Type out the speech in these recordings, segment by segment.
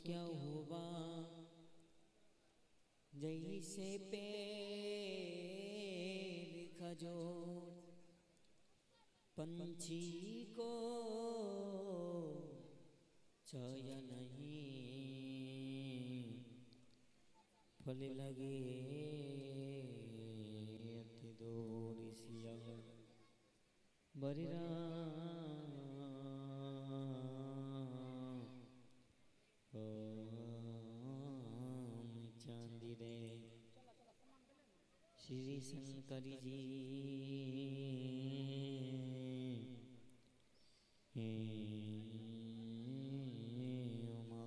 क्या हुआ जैसे पेड़ खजूर, पंछी को छाया नहीं, फल लगे अति दूर सिया बरिरा। चांदी रे श्री शंकर जी उमा।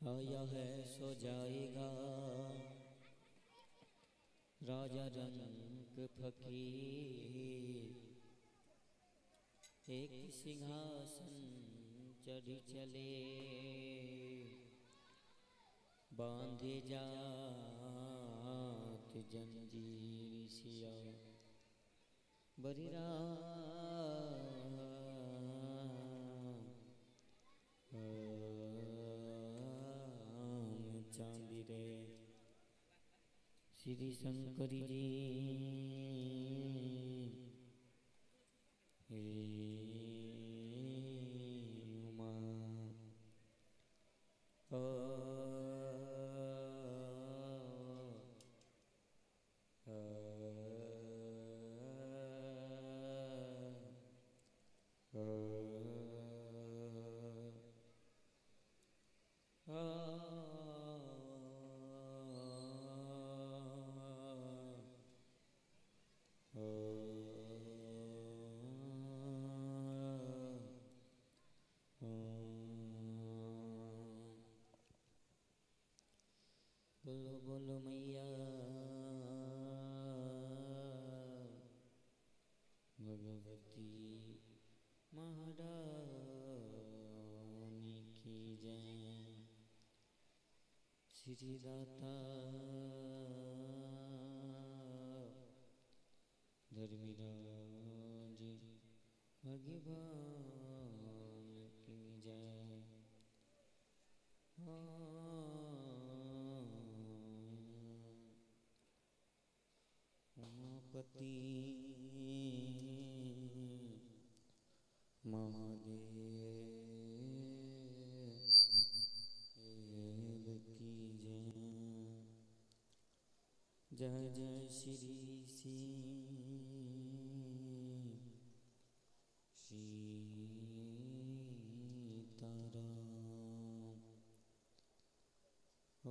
आया है सो जाएगा राजा रंग फकीर, एक सिंहासन चढ़ी चले बांधे जात जंजीर सिया बरिरा। चांदी रे श्री शंकर जी उमा। बोलो बोलो मैया भगवती महारानी की जय। श्री दाता धर्मराज भगवान की जय। उमापति महादेव की जय। जय जय श्री सीताराम। ओ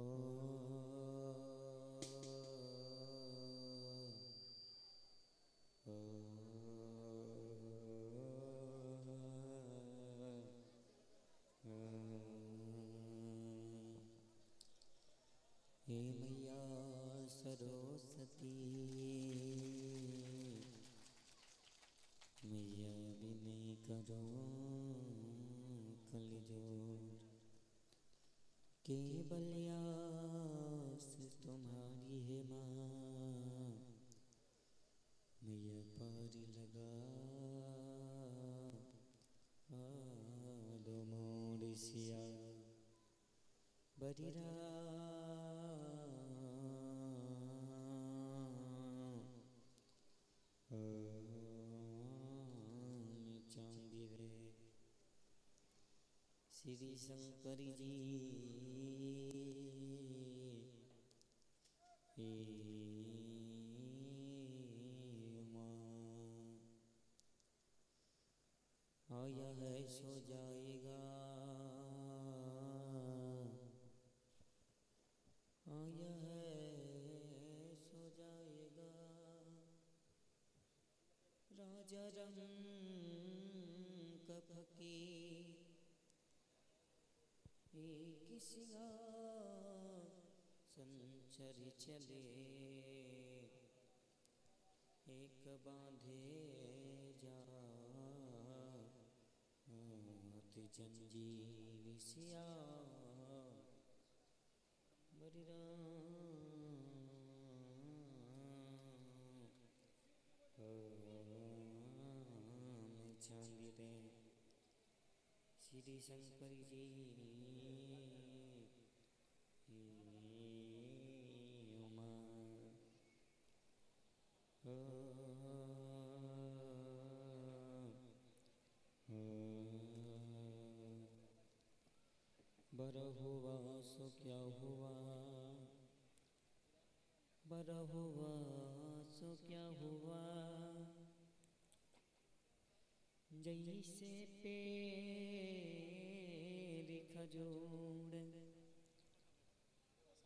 हे मैया सरस्वती मैया विनय करो कलजोर, केवल आस तुम्हारी है माँ, मैया पार लगा दो मोर सिया बरिरा। चांदी रे श्री शंकर जी आया है सो जाएगा, आया है सो जाएगा राजा रंग फकीर, एक सिंहासन चढ़ चले एक बांधे जात जंजीर सिया बरिरा। चांदी रे श्री श्री शंकर जी उमा। बर हुआ सो क्या हुआ, बर हुआ सो क्या हुआ, जैसे पेड़ खजूर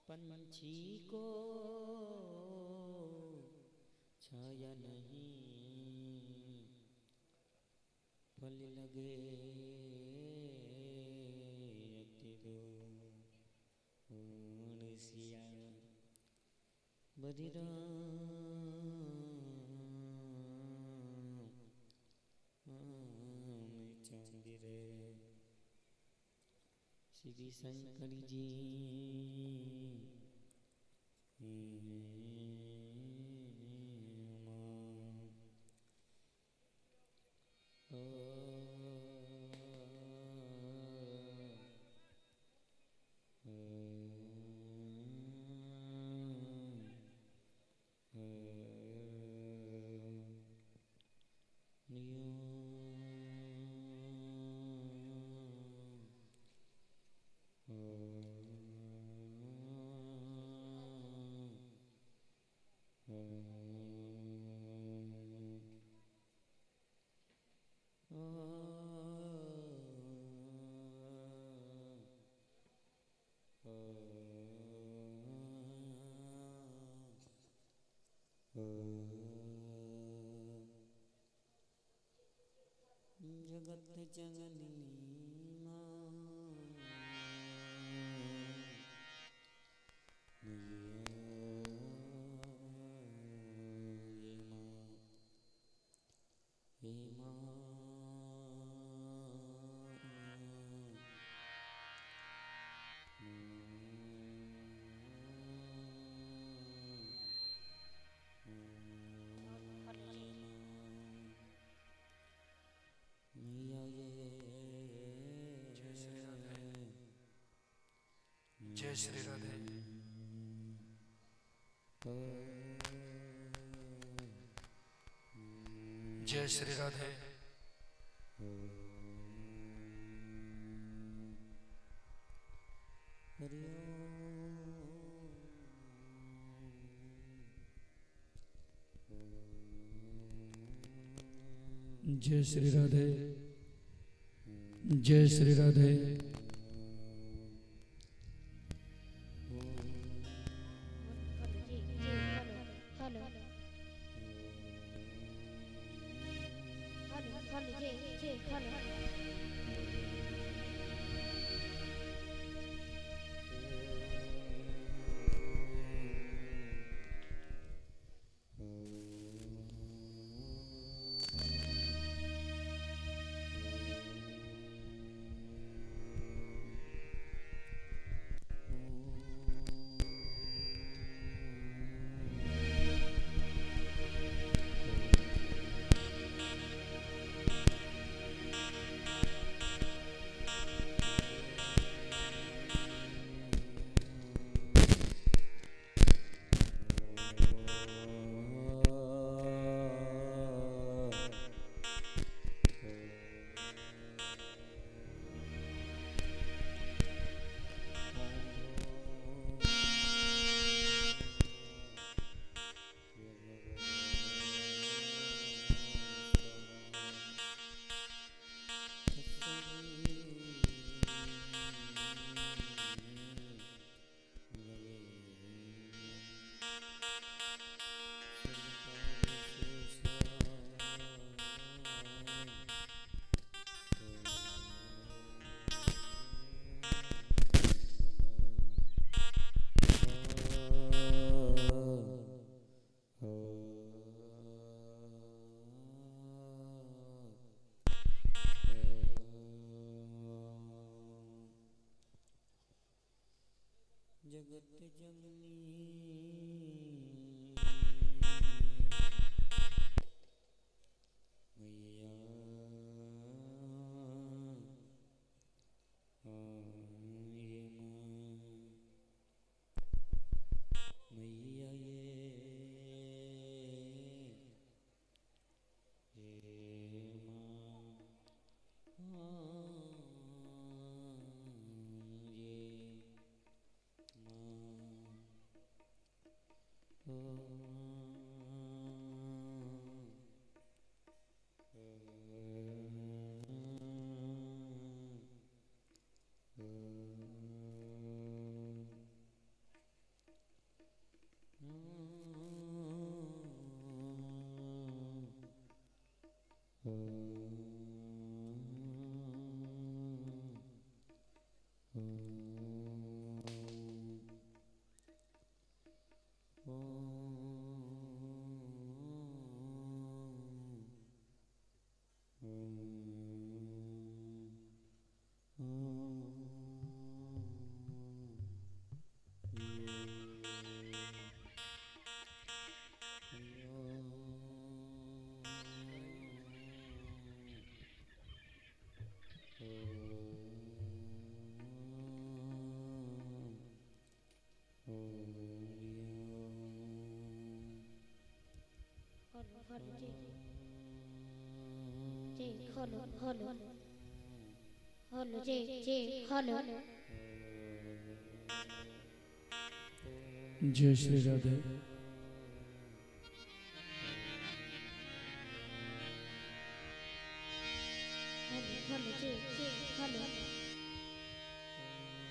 पंछी को छाया नहीं, फल लगे अति दूर सिया बरिरा चांदी रे। श्री शंकर जी जगत जननी माँ हे माँ जय श्री राधे। जय श्री राधे। जय श्री राधे। जय श्री राधे। जगत जननी मैया। Hello hello hello जे जे हेलो। जय श्री राधे। हेलो हेलो जे जे हेलो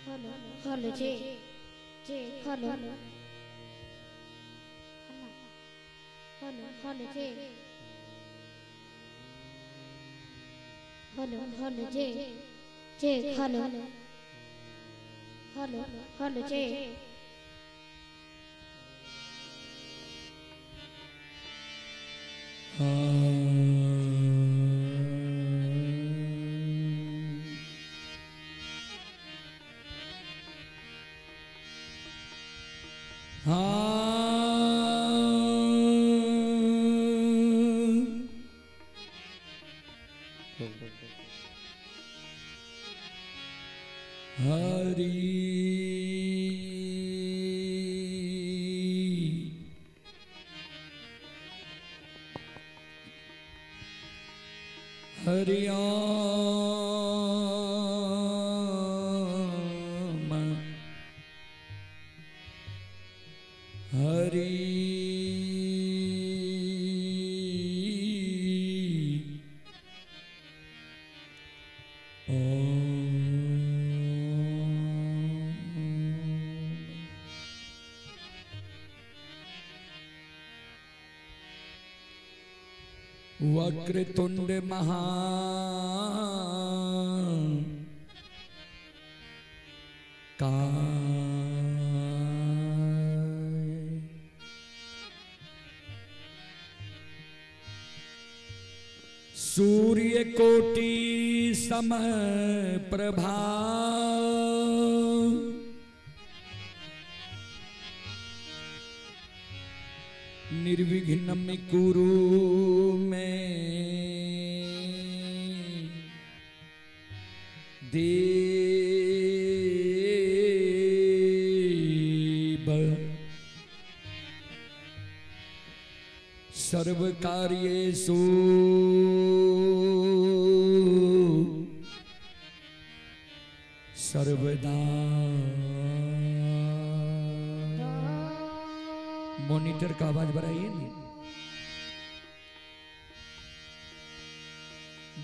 हेलो हेलो जे जे हेलो हेलो हेलो जे हेलो हेलो जे जे हेलो हेलो हेलो जे। हरि हरि ओम हरि ओम। वक्रतुंड महा काय सूर्य कोटि सम प्रभा निर्विघ्नं कुरु में देव सर्वकार्येषु सर्वदा। मॉनिटर का आवाज बढ़ाइए ना।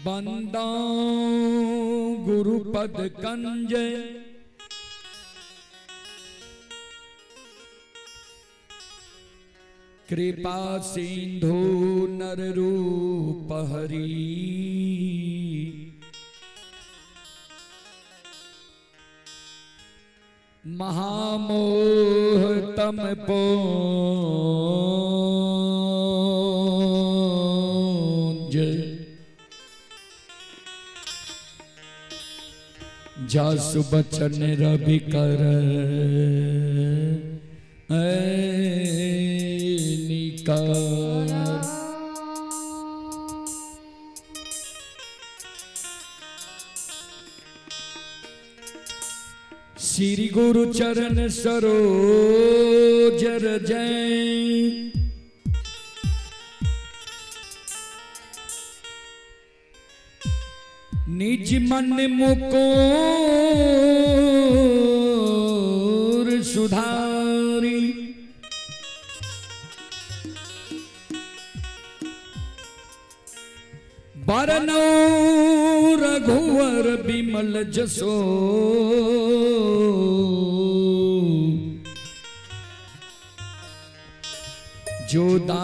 बंदा गुरुपद कंज कृपा सिंधु नर रूप हरि महामोह तम पुंज जासु बचन रवि कर निकर। श्री गुरु चरण सरोज रज निज मन मुकुर सुधारी बरनौ रघुवर बिमल जसो जोदायक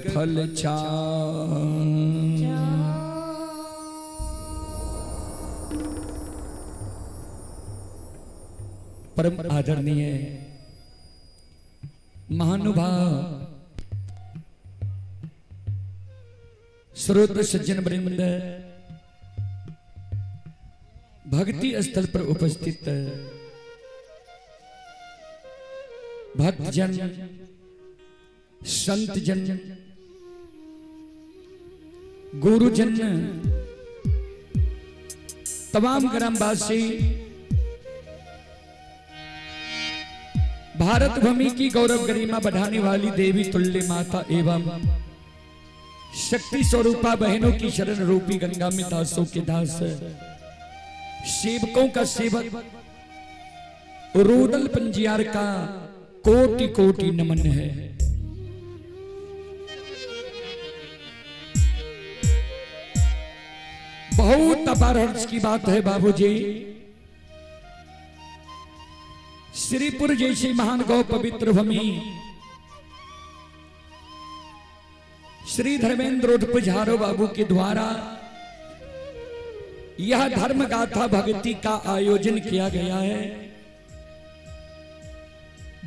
फल चार। परम आदरणीय महानुभाव श्रोत सज्जन वृंद, भक्ति स्थल पर उपस्थित भक्तजन, संतजन, गुरुजन, तमाम ग्रामवासी, भारत भूमि की गौरव गरिमा बढ़ाने वाली देवी तुल्य माता एवं शक्ति स्वरूपा बहनों की शरण रूपी गंगा में दासों के दास, सेवकों का सेवक रूदल पंजियार का कोटि कोटि नमन है। बहुत अपार हर्ष की बात है बाबूजी, श्रीपुर जैसी महान गौ पवित्र भूमि श्री धर्मेंद्र उर्फ झारो बाबू के द्वारा यह धर्म गाथा भक्ति का आयोजन किया गया है,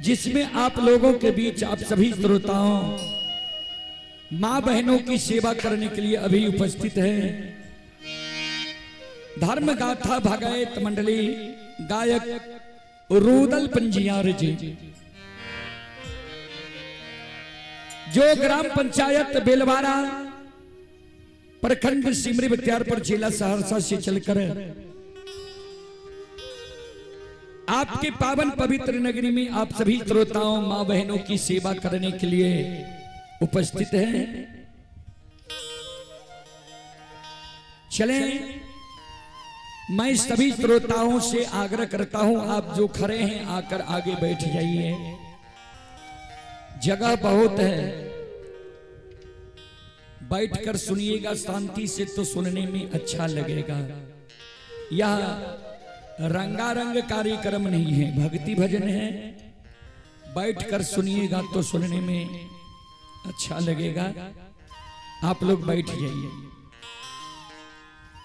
जिसमें आप लोगों के बीच आप सभी श्रोताओं मां बहनों की सेवा करने के लिए अभी उपस्थित है। धर्म गाथा भगत मंडली गायक रूदल पंजियार जी, जो ग्राम पंचायत बेलवारा, प्रखंड सिमरी बख्तियारपुर, जिला सहरसा से चलकर आपके पावन पवित्र नगरी में आप सभी श्रोताओं मां बहनों की सेवा करने के लिए उपस्थित हैं। चलें, मैं सभी श्रोताओं से आग्रह करता हूं, आप जो खड़े हैं आकर आगे बैठ जाइए, जगह बहुत है, बैठकर सुनिएगा शांति से तो सुनने में अच्छा लगेगा। यह रंगारंग कार्यक्रम नहीं है, भक्ति भजन है, बैठकर सुनिएगा तो सुनने में अच्छा लगेगा। आप लोग बैठ जाइए।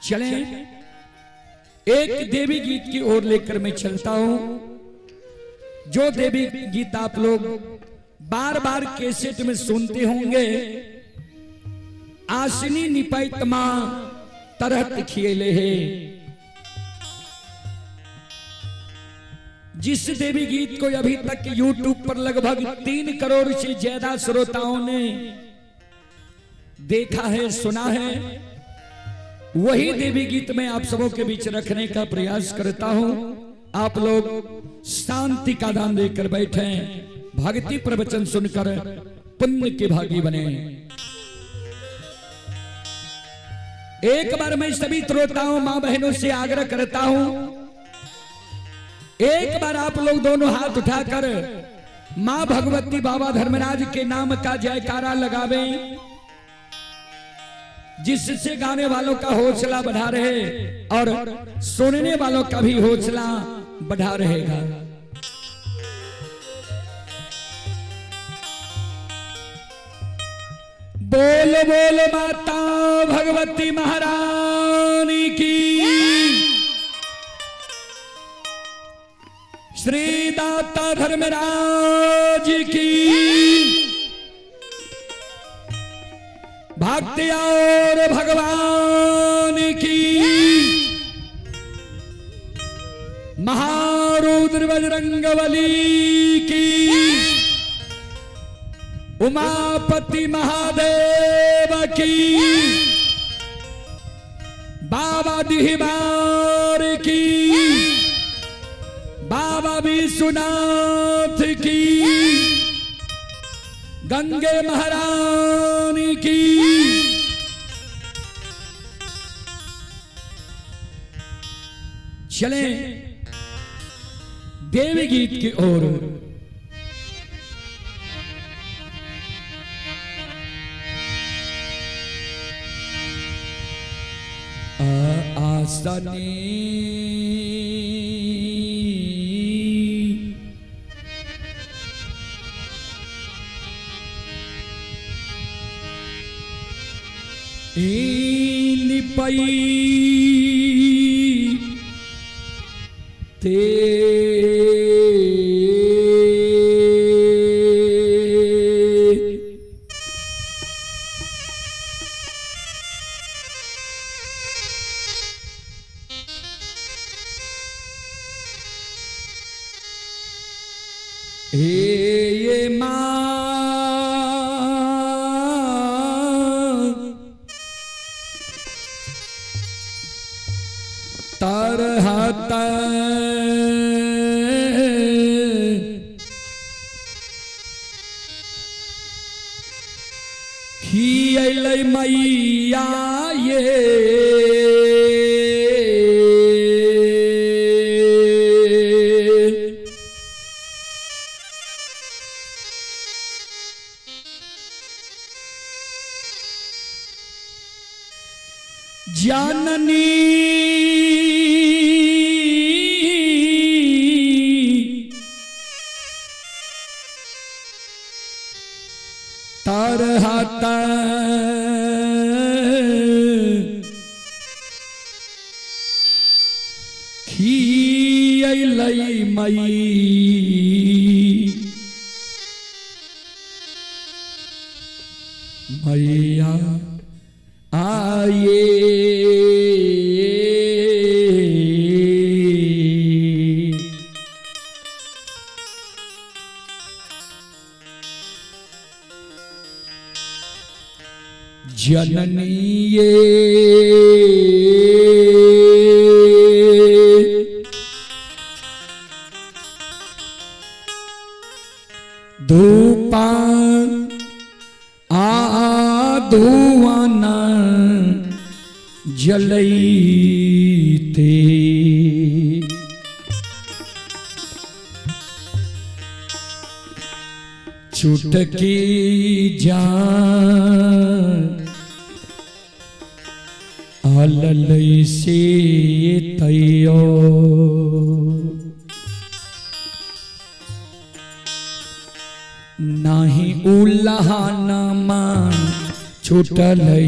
चलें, एक देवी गीत की ओर लेकर मैं चलता हूं, जो देवी गीत आप लोग बार बार कैसेट में सुनते होंगे। आसनी निपैत मां तरहत खियले है, जिस देवी गीत को अभी तक YouTube पर लगभग 3 करोड़ से ज्यादा श्रोताओं ने देखा है, सुना है, वही देवी गीत मैं आप सबों के बीच रखने का प्रयास करता हूं। आप लोग शांति का दान देकर बैठे, भक्ति प्रवचन सुनकर पुण्य के भागी बने। एक बार मैं सभी श्रोताओं मां बहनों से आग्रह करता हूं, एक बार आप लोग दोनों हाथ उठाकर मां भगवती बाबा धर्मराज के नाम का जयकारा लगावें, जिससे गाने वालों का हौसला बढ़ा रहे और सुनने वालों का भी हौसला बढ़ा रहेगा। बोल बोल माता भगवती महारानी की, श्री दाता धर्मराज की, भक्ति और भगवान की, महारुद्र बजरंगबली की, उमापति महादेव की, बाबा दिहिबार की, बाबा विश्वनाथ की, गंगे महारानी की। चलें देवी गीत की ओर। आसनी लिपई ते हे ये माँ तरहत खियलै मैया ये जननी तरहत खियलै मई मैया आये जननी ये धूपा आ धुआना जलैते चुटकी जा अललै से तैयो नाही उल्हाना मान छूटलै।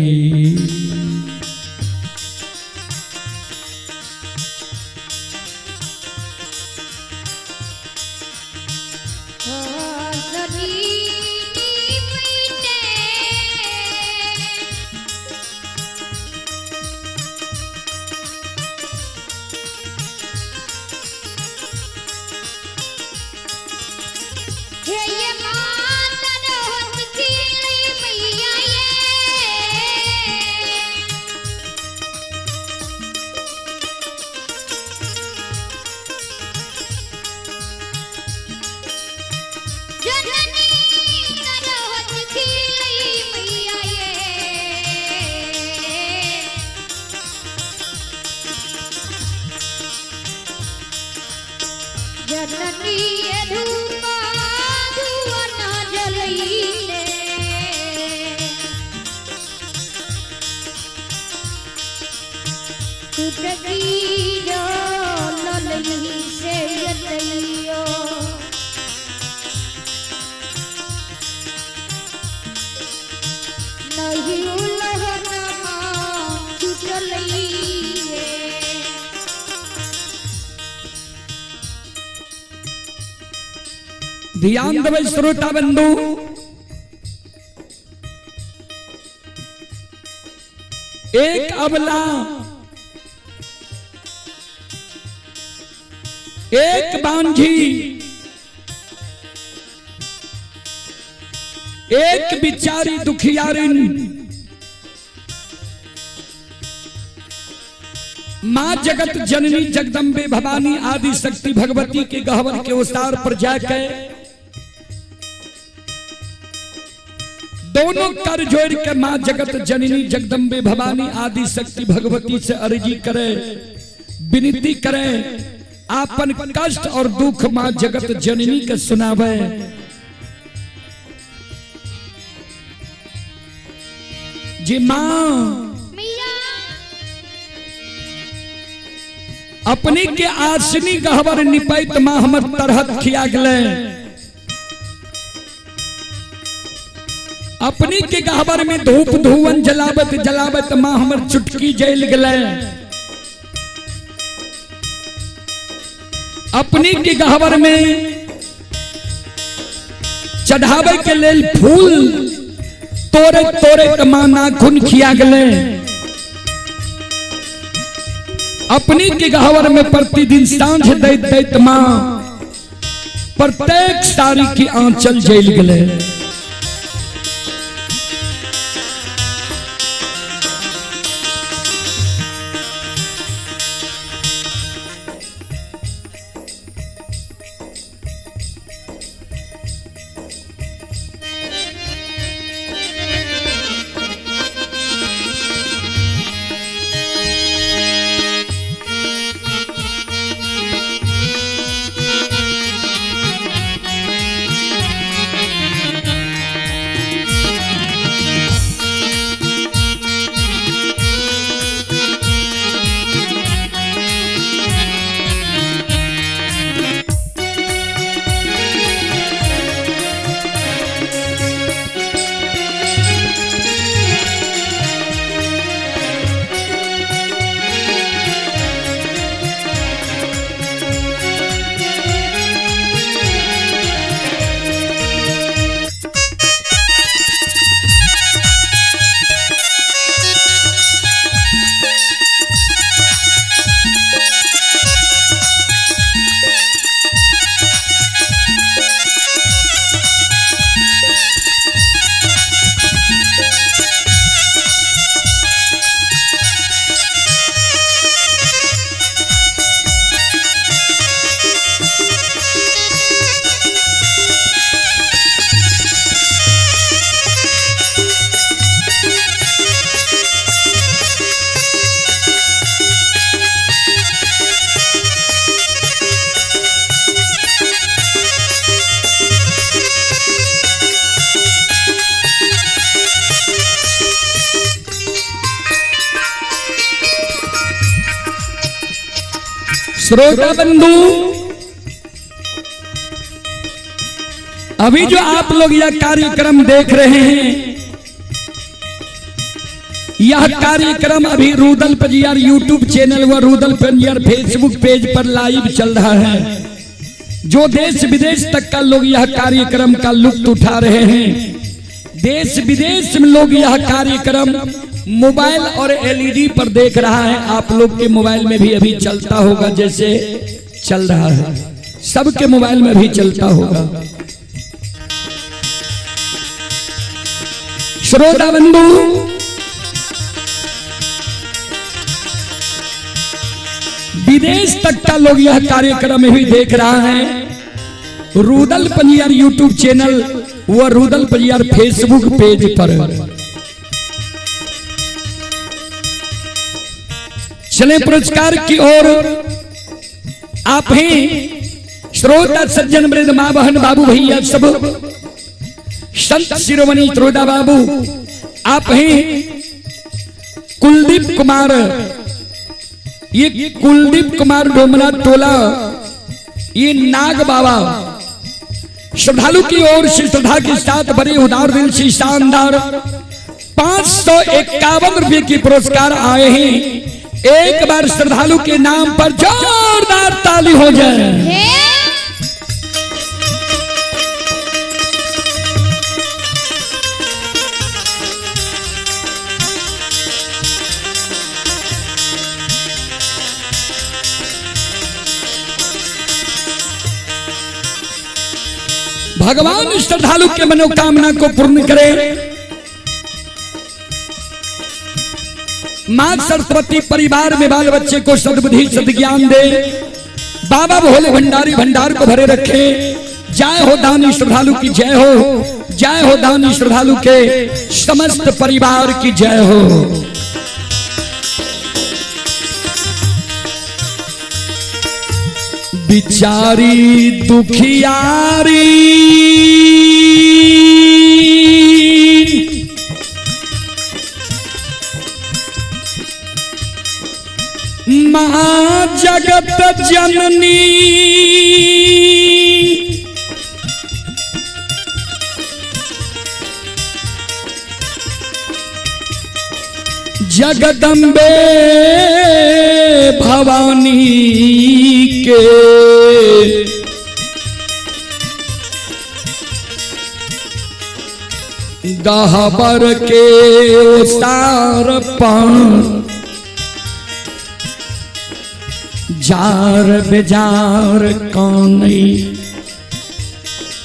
ध्यान देबै श्रोता बंधु, एक अबला एक बांझी एक बिचारी दुखियारिन मां जगत जननी जगदम्बे भवानी आदि शक्ति भगवती के गहवर के उसार पर जाके दोनों कर जोड़ के मां जगत जननी जगदम्बे भवानी आदि शक्ति भगवती से अर्जी करे, विनती करे, आपन कष्ट और दुख मां जगत जननी के सुनावे। जी मां अपने के आसनी गहवर निपैत मां हमर तरहत खिया गले, अपने के गहवर में धूप धुवन जलावत जलावत मां हमर चुटकी जल गले, अपने के गहवर में चढ़ावे के लेल फूल तोड़े तोड़े मां नाखून खिया गले, अपने के गहवर में प्रतिदिन सांझ दैत दैत मां प्रत्येक साड़ी के आंचल जल गए। श्रोता बंधु, अभी जो आप लोग यह कार्यक्रम देख रहे हैं, यह कार्यक्रम अभी रूदल पंजियार यूट्यूब चैनल व रूदल पंजियार फेसबुक पेज पर लाइव चल रहा है। जो देश विदेश तक का लोग यह कार्यक्रम का लुत्फ उठा रहे हैं, देश विदेश में लोग यह कार्यक्रम मोबाइल और एलईडी पर देख रहा है। आप लोग के मोबाइल में भी अभी चलता होगा, जैसे चल रहा है सबके मोबाइल में भी चलता होगा। श्रोता बंधु, विदेश तक का लोग यह कार्यक्रम भी देख रहा है। रूदल पंजियार यूट्यूब चैनल व रूदल पंजियार फेसबुक पेज पर। चले पुरस्कार की ओर। आप ही श्रोता सज्जन वृद्ध माँ बहन बाबू भैया सब संत शिरोमणि श्रोता बाबू, आप ही कुलदीप कुमार, ये कुलदीप कुमार डोमरा टोला, ये नाग बाबा श्रद्धालु की ओर से श्रद्धा के साथ बड़े उदार दिल से शानदार 551 रुपए की पुरस्कार आए हैं। एक बार श्रद्धालु के नाम पर जोरदार ताली हो जाए। भगवान श्रद्धालु के मनोकामना को पूर्ण करे। मां सरस्वती परिवार में बाल बच्चे को सद्बुद्धि सद्ज्ञान दे। बाबा भोले भंडारी भंडार को भरे रखे। जय हो दानी श्रद्धालु की जय हो, जय हो दानी श्रद्धालु के समस्त परिवार की जय हो। बिचारी दुखियारी मां जगत जननी, जगदम्बे भवानी के गहबर के सारपण जार बेजार कौन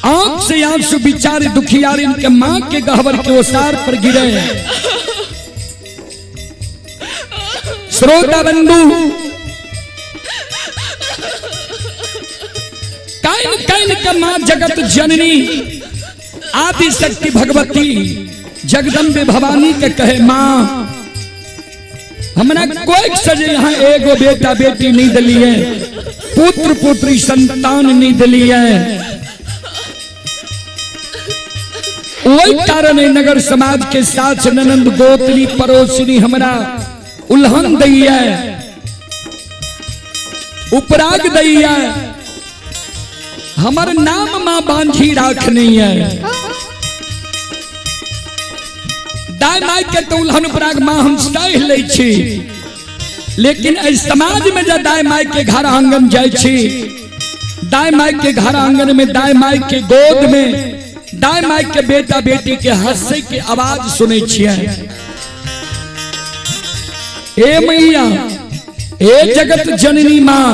आंख से आंसू बिचारे दुखियारिन के माँ के गहवर के ओसार पर गिरे। श्रोता बंधु, can can के माँ जगत जननी आदि शक्ति भगवती जगदम्बे भवानी के कहे, माँ हमरा कोई सजे यहाँ एगो बेटा बेटी नहीं दिलिए, पुत्र पुत्री संतान नहीं दिलिए, वही कारण है नगर समाज के साथ ननंद गोतनी पड़ोसनी हमरा उल्हन दैया, उपराग दैया, हमर नाम माँ बांझी राख नहीं है। दाय my के तो उल्हन उपराग माँ हम सह लै छी, लेकिन एहि समाज में जब दाय my के घर आंगन जाइ छी, दाय my के घर आंगन में दाय my के गोद में दाय my के बेटा बेटी के हंसे के आवाज सुनै छियै। ए मैया, ए जगत जननी माँ,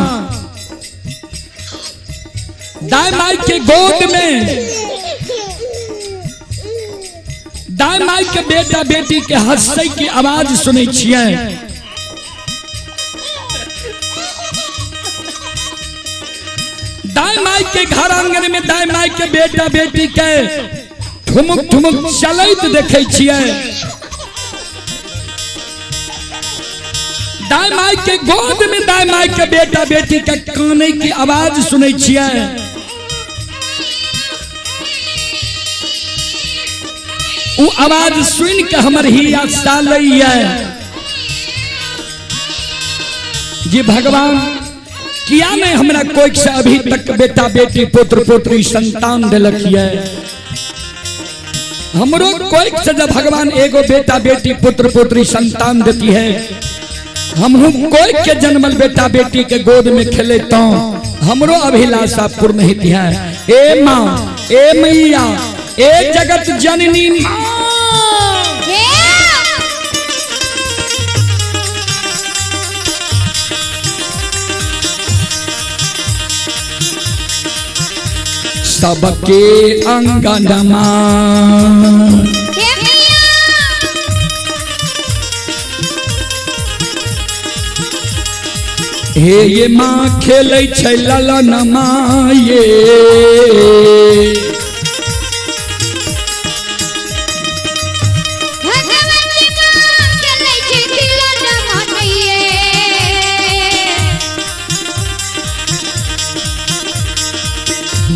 दाय my के गोद में दाय my के बेटा बेटी के हंसे के आवाज सुनै छियै। दाय my के घर आंगन में दाय my के बेटा बेटी के ठुमुक ठुमुक चलैत देखै छियै। दाय my के गोद में दाय my के बेटा बेटी के कानै की आवाज सुनै छियै। उ आवाज सुन के हमर हिया सालैया जी भगवान किया नहीं हमरा कोई से अभी तक बेटा बेटी पुत्र पुत्री संतान दिलक ये। हमरो कोई से जब भगवान एगो बेटा बेटी पुत्र पुत्री संतान देती है, हमहू कोई के जन्मल बेटा बेटी के गोद में खेले तो हमरो अभिलाषा पूर्ण होती है। ए माँ, ए मैया, ए जगत जननी माँ, सबके अंगनमा हे ये माँ खेलै छै ललनमा ये,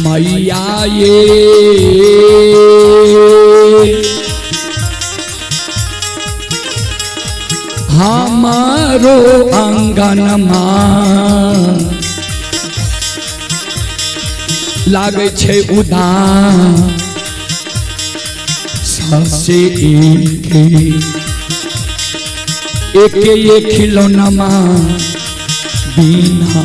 मैया ये हमारो अंगनमा लागै छै उदास सबसे एक एक ये खिलौनमा बिना।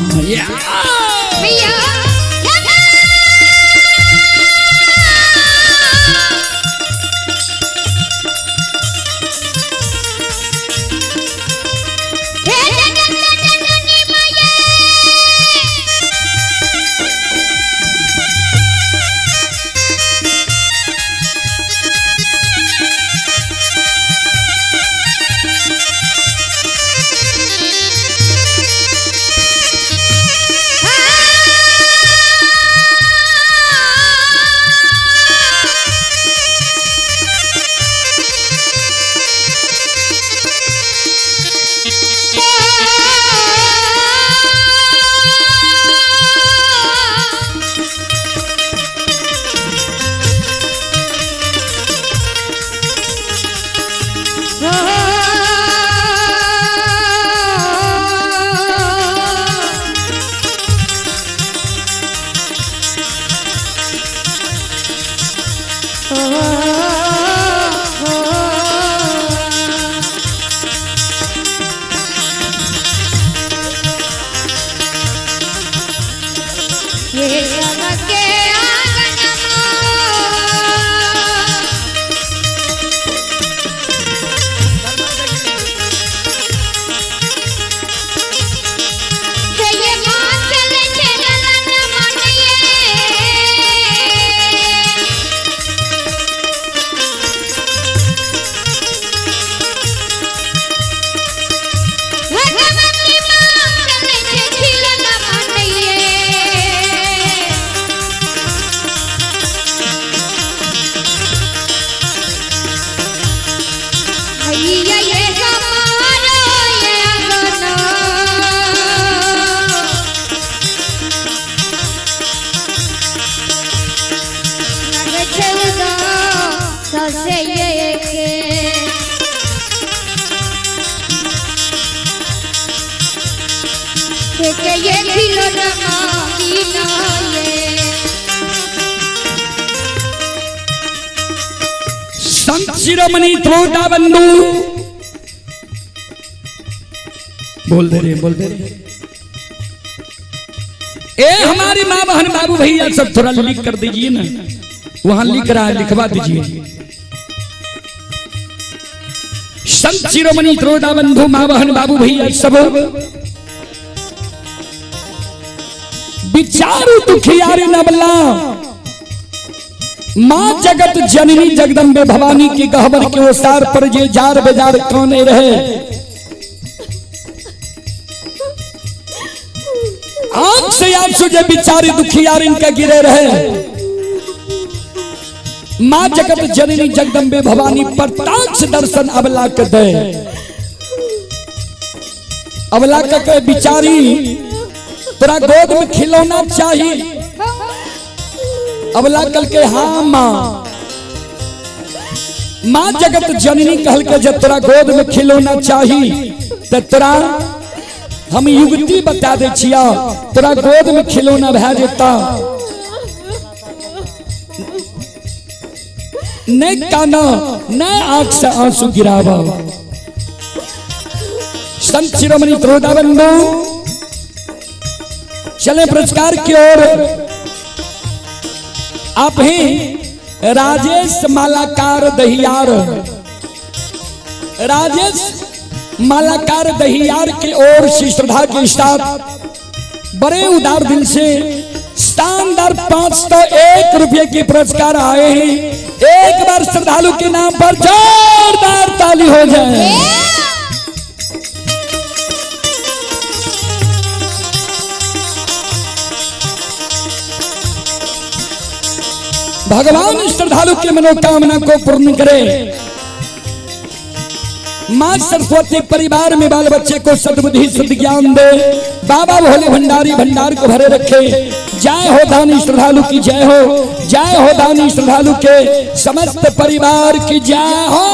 शिरोमणि त्रोता बंधु बोल दे रे, बोल दे रे। ए हमारी माँ बहन बाबू भैया सब थोड़ा लिख कर दीजिए ना, वहां लिख रहा है, लिखवा दीजिए। संत शिरोमणि त्रोता बंधु माँ बहन बाबू भैया सब विचारू दुखियारी नबला माँ जगत जननी जगदम्बे भवानी की गहबर के ओसार पर ये जार बेजार काने रहे। आंख से आंसू जे बिचारी दुखियार इनका गिरे रहे। माँ जगत जननी जगदम्बे भवानी प्रत्यक्ष दर्शन अबला के दे। अबला के बिचारी तोरा गोद में खिलौना चाहिए। अबला कल के हाँ माँ, माँ जगत जननी कहल के जब तोरा गोद में खिलौना चाहिए तो तोरा हम युवती बता दे छिया, तोरा गोद में खिलौना भै जेता। नहीं काना नहीं आंख से आंसू गिरावा। संत शिरोमणि त्रोता बंधु चले पुरस्कार की ओर। आप ही राजेश मालाकार दहियार, राजेश मालाकार दहियार की ओर से श्रद्धा के साथ बड़े उदार दिल से शानदार 501 रुपये के पुरस्कार आए हैं। एक बार श्रद्धालु के नाम पर जोरदार ताली हो जाए। भगवान श्रद्धालु की मनोकामना को पूर्ण करे। मां सरस्वती परिवार में बाल बच्चे को सद्बुद्धि सद्ज्ञान दे। बाबा भोले भंडारी भंडार को भरे रखे। जय हो दानी श्रद्धालु की जय हो, जय हो दानी श्रद्धालु के समस्त परिवार की जय हो।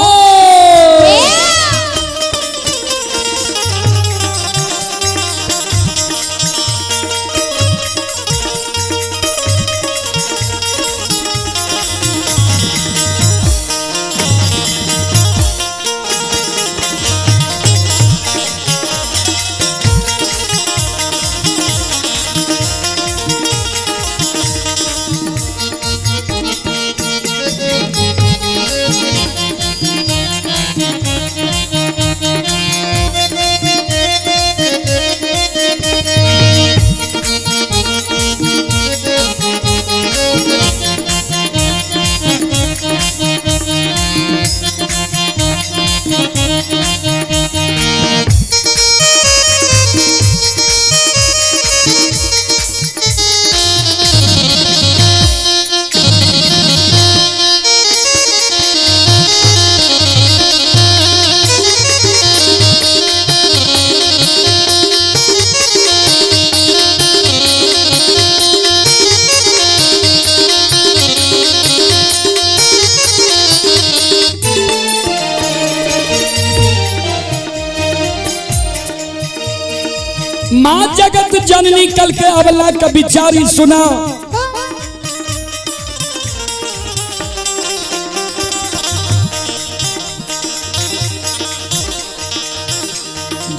माँ जगत जननी कल के अबला का बिचारी सुना।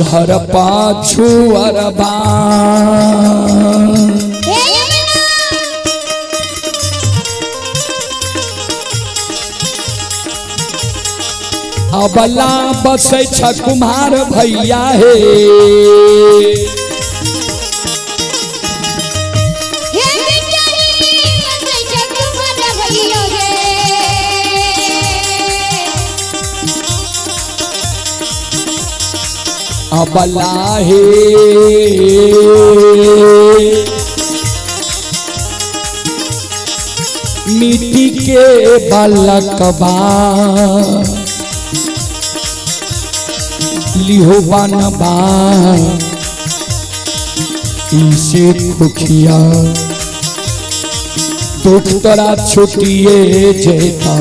घर पाछू अरबा अबला बसै छ कुम्हार भैया हे। अबला हे मिट्टी के बालकबा लिहो बनबा इसे खुखिया दुख तोरा छुटिए जेता।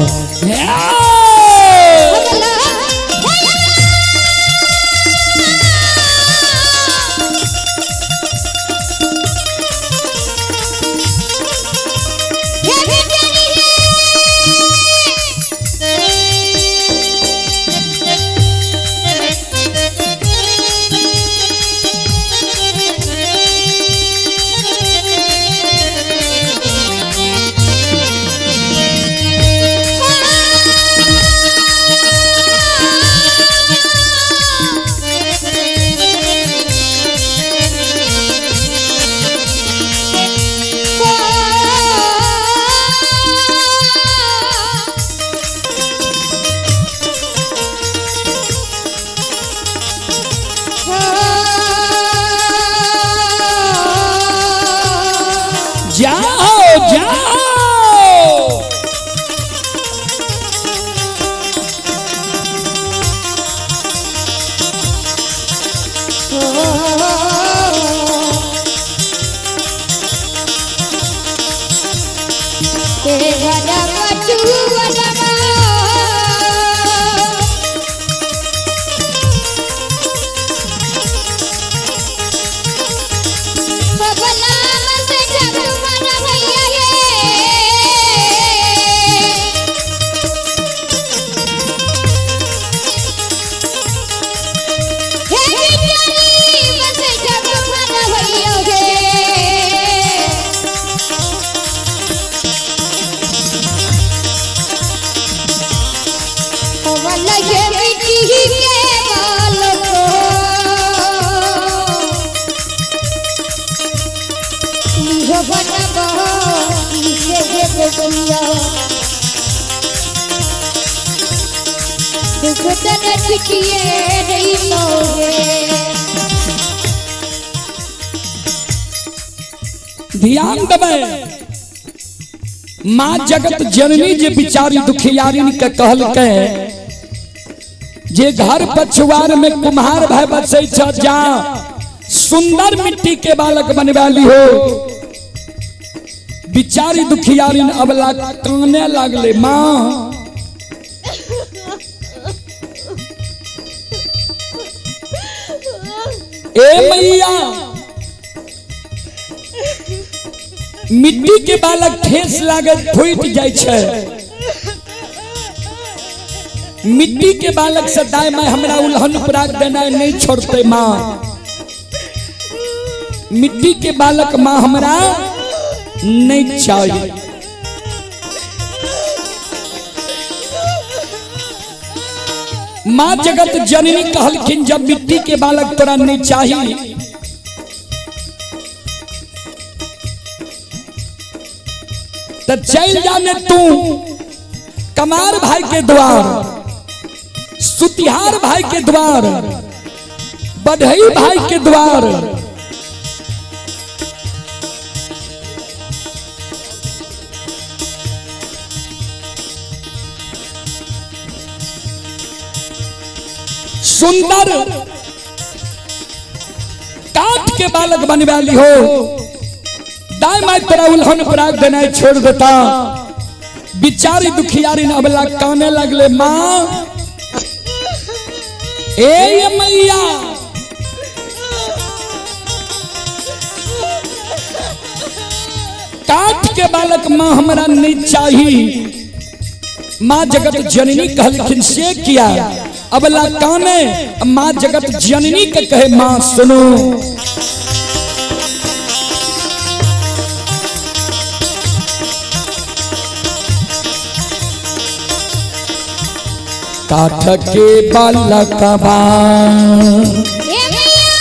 बसे घर पछुअरमा। बबला बसे जगमन भैया हे। हे बिचारी बसे जगमन भैया हे। वल्लभ मिट्टी के बाल को लिहो बनबो लिखे देविया दुख तन छुटिए रही लोगे। ध्यान देबै, माँ जगत जननी जे बिचारी दुखियारिन के कहलकै जे घर पछुआर में कुम्हार भाई बसै छ, जा सुंदर मिट्टी के बालक बनवा लिहो। बिचारी दुखियारिन अबला काने लागले, माँ ए मैया, मिट्टी के बालक ठेस लागे फूट जाय छै, मिट्टी के बालक से दाय माय हमरा उल्हन पराग देनाय नहीं छोड़ते माँ, मिट्टी के बालक माँ हमरा नहीं चाहिए। माँ जगत जननी कहलखिन जब मिट्टी के बालक तोरा नहीं चाहिए तो चल जाने तू कमार भाई के द्वार, सुतिहार भाई के द्वार, बढ़ई भाई के द्वार, सुंदर काट के बालक बनवा ली हो, दाई माई तोरा उल्हन पराग देना छोड़ देता। बिचारी दुखियारी अबला काने लगले, माँ ए मैया, काट के बालक माँ हमरा नहीं चाहिए। माँ जगत जननी कहलखिन से किया अबला काने, माँ जगत जननी के कहे माँ सुनो, काठ के बालकबा हे मैया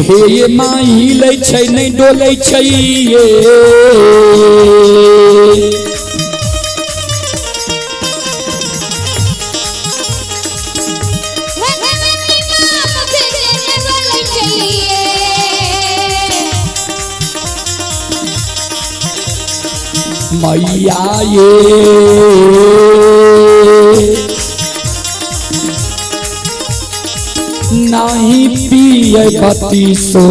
हे ये माँ हिले छै नहीं डोलै छै ये, भगवती माँ मुख से बोलै चाहिए। मैया ये नहीं पिए बती सो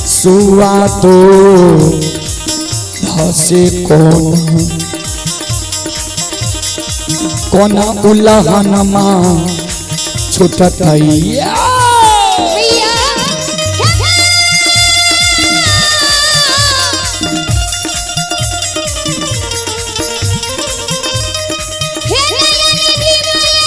सुआ तो धसे कोन कोना उलहन माँ छुटतैया। मैया हे दयानिधि माए।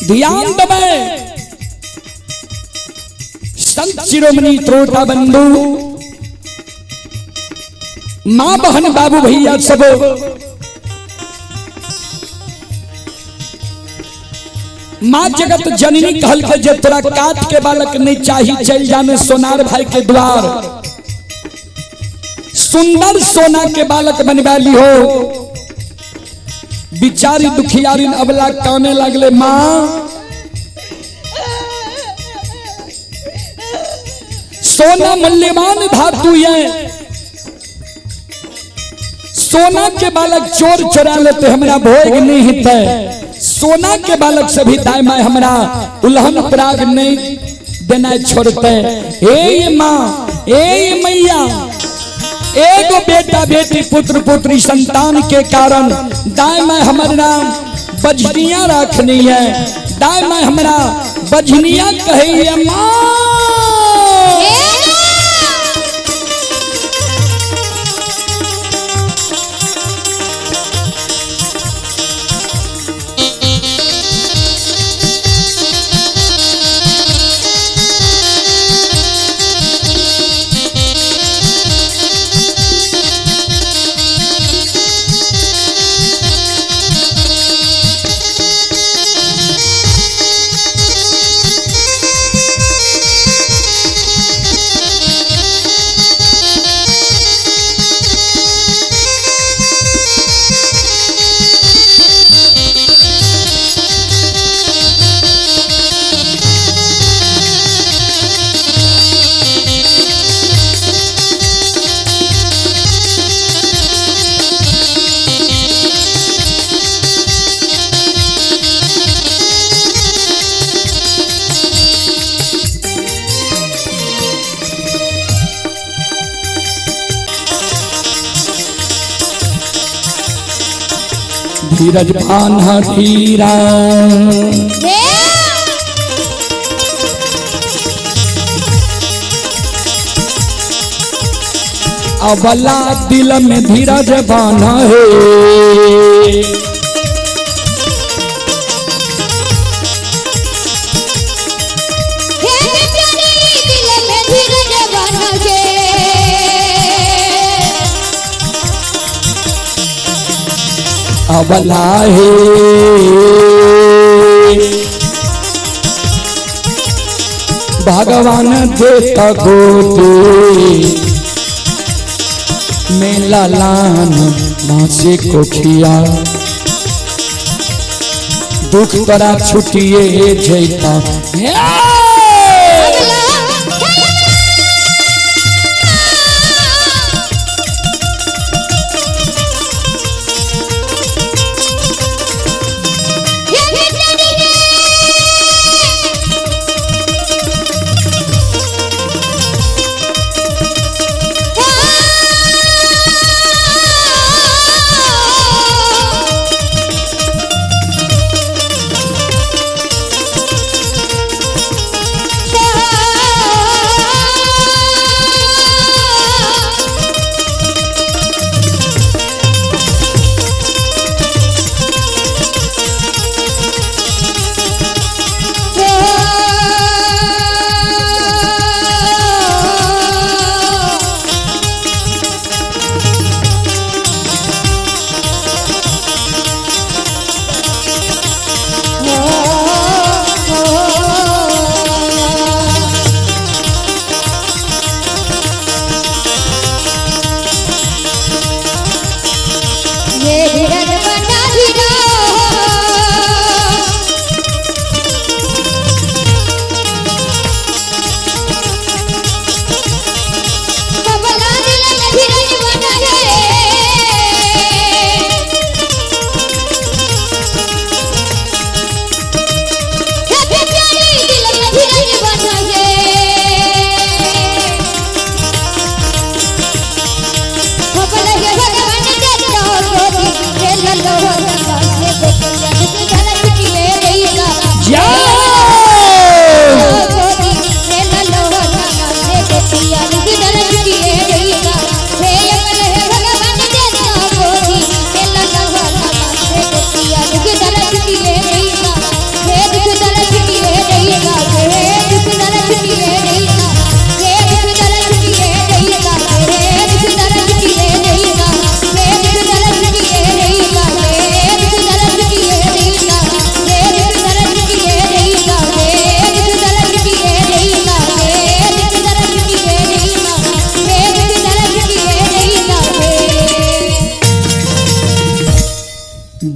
ध्यान दबे संत शिरोमणि त्रोटा बंधु माँ बहन बाबू भैया सब माँ जगत जननी कहल के जे तोरा काट के बालक नहीं चाही चल जाने सोनार भाई के द्वार सुंदर सोना के बालक बनवा ली हो। बिचारी दुखियारी अबला काने लगले माँ सोना मूल्यवान धातु है, सोना के बालक चोर चोरा लेते हमरा भोग नहीं हिते, सोना के बालक से भी दाय माय हमरा उल्हन पराग नहीं देना छोड़ते। ए माँ ए मैया एगो बेटा बेटी पुत्र पुत्री संतान के कारण दाय माय हमर नाम बजनिया रखनी है, दाय माय हमरा बजनिया कहे माँ। धीरज बान्हा धीरा अबला दिल में धीरज बान्हा है। अबला है भगवान देता गोदी मेला लान मासे को खिया दुख तोरा छुटिए जैता।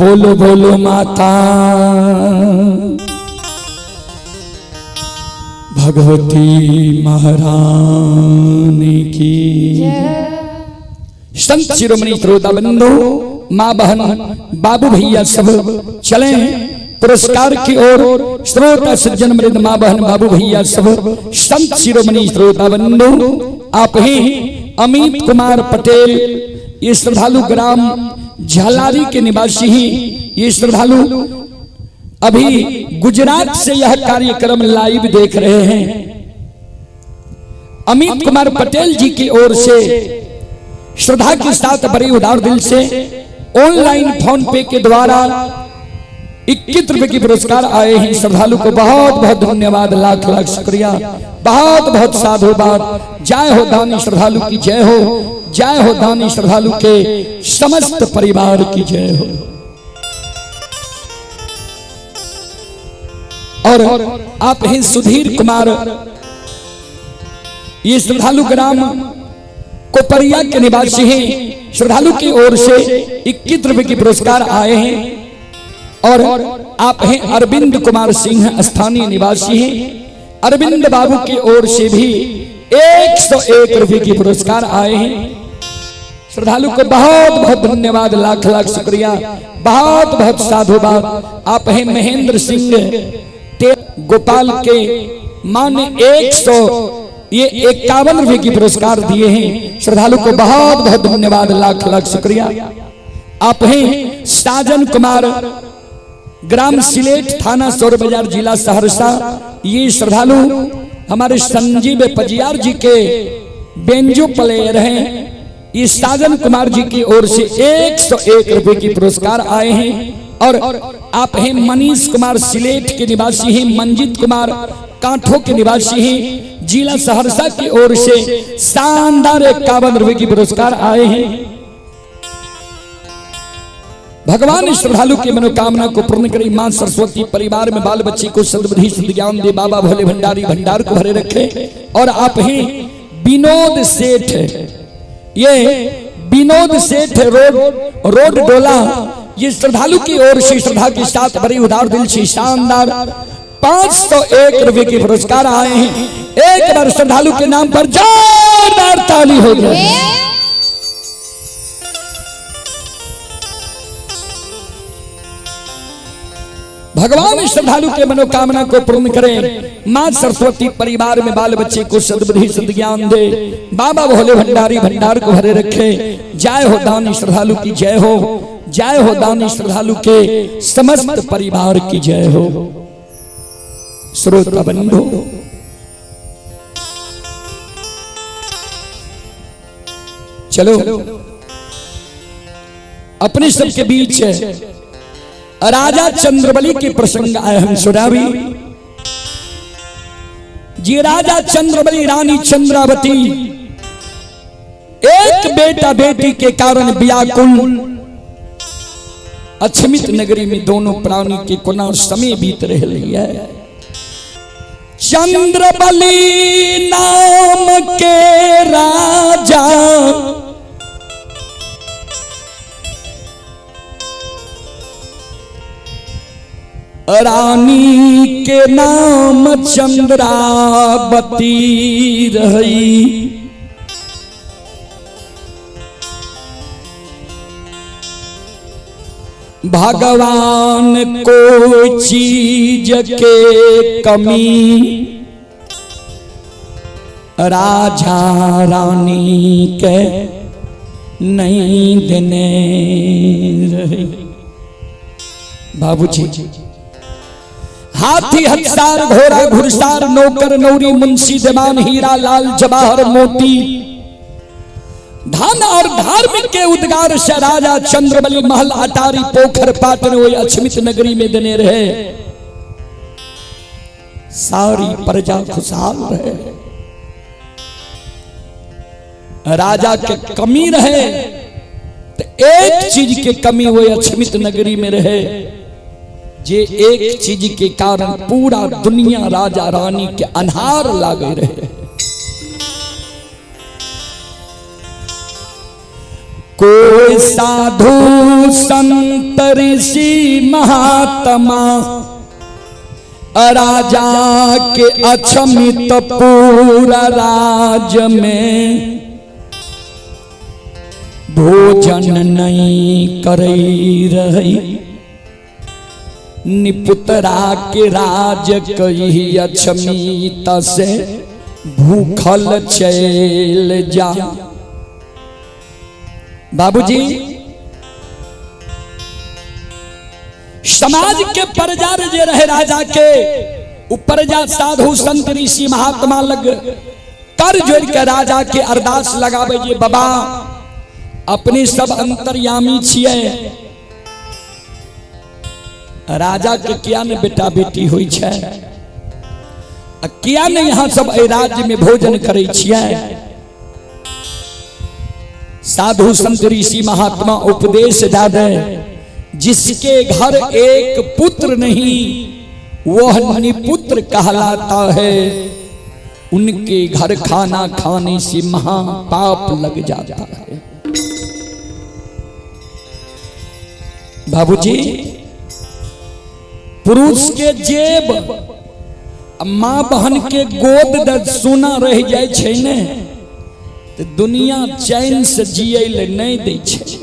बोलो बोलो माता भगवती महारानी की। संत शिरोमणि श्रोता बंधु, माँ बहन बाबू भैया सब चले पुरस्कार की ओर। श्रोता सज्जन मृद माँ बहन बाबू भैया सब संत शिरोमणि श्रोता बंधु, आप ही अमित कुमार पटेल, ये श्रद्धालु ग्राम झालारी के निवासी ही, ये श्रद्धालु अभी गुजरात से यह कार्यक्रम लाइव देख रहे हैं। अमित कुमार पटेल जी की ओर से श्रद्धा के साथ बड़े उदार दिल से ऑनलाइन फोन पे के द्वारा 21 रुपए की पुरस्कार आए हैं। श्रद्धालु को बहुत बहुत धन्यवाद, लाख लाख शुक्रिया, बहुत बहुत साधुवाद। जय हो दानी श्रद्धालु की जय हो, जय हो दानी श्रद्धालु के समस्त परिवार की जय हो। और आप हैं सुधीर कुमार, ये श्रद्धालु ग्राम कोपरिया के निवासी हैं। श्रद्धालु की ओर से 21 रुपए की पुरस्कार आए हैं। और आप हैं अरविंद कुमार सिंह, स्थानीय निवासी हैं। अरविंद बाबू की ओर से भी 101 रुपए की पुरस्कार आए हैं। श्रद्धालु को बहुत बहुत धन्यवाद, लाख लाख शुक्रिया, बहुत बहुत साधुवाद। आप हैं महेंद्र सिंह गोपाल के माने 151 रुपए की पुरस्कार दिए हैं। श्रद्धालु को बहुत बहुत धन्यवाद, लाख लाख शुक्रिया। आप हैं साजन कुमार, ग्राम सिलेट, थाना सौर बाजार, जिला सहरसा। ये श्रद्धालु हमारे संजीव पजियार जी के बेंजो प्लेयर हैं। ये साजन कुमार जी की ओर से 101 रुपए की पुरस्कार आए हैं। और आप हैं मनीष कुमार, सिलेट के निवासी हैं। मंजित कुमार कांठो के निवासी हैं, जिला सहरसा की ओर से शानदार 51 रुपए की पुरस्कार आए हैं। भगवान श्रद्धालु की मनोकामना को पूर्ण करे। मां सरस्वती परिवार में बाल बच्चे को सद्बुद्धि सद्ज्ञान दे। बाबा भोले भंडारी भंडार को भरे रखे। और आप हैं विनोद सेठ, ये विनोद सेठ रोड रोड डोला, ये श्रद्धालु की ओर से श्रद्धा के साथ बड़ी उदार दिल से शानदार 501 रुपए के पुरस्कार आए हैं। एक बार श्रद्धालु के नाम पर जोरदार ताली हो जाए। भगवान श्रद्धालु के मनोकामना को पूर्ण करें। मां सरस्वती परिवार में बाल बच्चे को सद्बुद्धि सद्ज्ञान दे। बाबा भोले भंडारी भंडार को भरे रखे। जय हो दानी श्रद्धालु की जय हो, जय हो दानी श्रद्धालु के समस्त परिवार की जय हो। श्रोता बंधु, चलो अपने सबके बीच राजा चंद्रबली के प्रसंग आए हम सुनावी। जी राजा चंद्रबली रानी चंद्रावती एक बेटा बेटी के कारण व्याकुल अक्षमित नगरी में दोनों प्राणी के कोना समय बीत रहे है। चंद्रबली नाम के राजा रानी के नाम चंद्रावती रही। भगवान को चीज के कमी राजा रानी के नहीं देने रहे। बाबूजी हाथी हथसार घोड़ा घुड़सार नौकर नौरी मुंशी देवान हीरा लाल जवाहर मोती धन और धार्मिक के उद्गार से राजा चंद्रबली महल अटारी पोखर पाटन वो अक्षमित नगरी में देने रहे। सारी प्रजा खुशहाल रहे। राजा के कमी रहे तो एक चीज के कमी वो अक्षमित नगरी में रहे, जे एक चीज के कारण पूरा दुनिया राजा रानी के अनहार लागे रहे। कोई साधु संत ऋषि महात्मा राजा के अक्षमित पूरा राज में भोजन नहीं करई रही। निपुतरा के राज कही अक्षमित से भूखल चल जा। बाबूजी समाज के प्रजा जे रहे राजा के उ प्रजा साधु संत ऋषि महात्मा लग कर जोड़ के राजा के अरदास लगावे जे बाबा अपने सब अंतर्यामी छिए। राजा के किया ने बेटा बेटी हुई छै, किया ने यहाँ सब एहि राज्य में भोजन करे छिए। साधु संत ऋषि महात्मा उपदेश दे, जिसके घर एक पुत्र नहीं वह निपुत्र कहलाता है, उनके घर खाना खाने से महापाप लग जाता है। बाबूजी पुरुष के जेब माँ बहन के गोद द सोना रह जाए छै ने तो दुनिया चैन से जिए ले नहीं दै छै।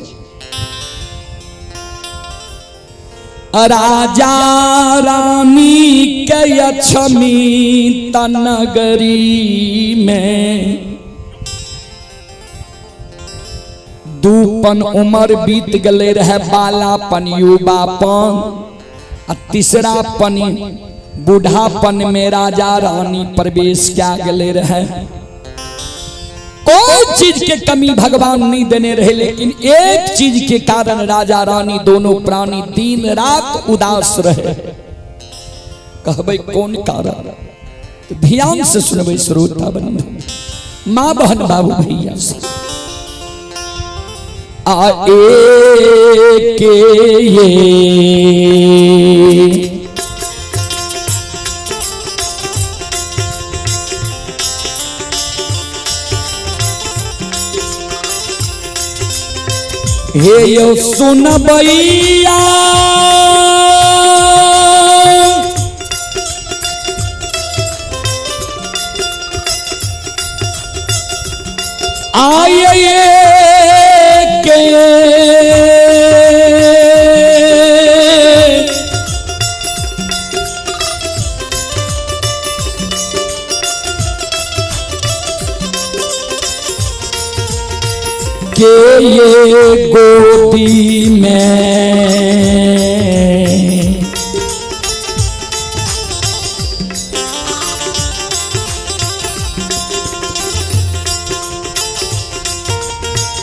राजा रानी के अक्षमित नगरी में दूपन उम्र बीत गले रहे, बालापन युवापन आ तीसरापन बूढ़ापन में राजा रानी प्रवेश क्या गले रहे। कोई चीज के कमी भगवान नहीं देने रहे, लेकिन एक चीज के कारण राजा रानी दोनों प्राणी दिन रात उदास रहे। कहबै कौन कारण? तो ध्यान से सुनबै श्रोता बंधु, माँ बहन बाबू भैया से। आ ए के ये हे यो सुनबैया आइए के के ये गोदी में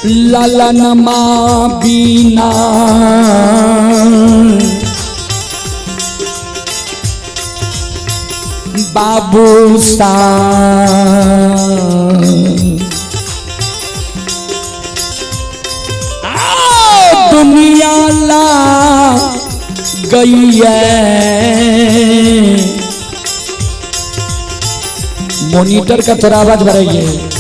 ललन माँ बीना बाबू सा दुनिया ला गई है। मॉनिटर का थोड़ा आवाज बढ़ाइए।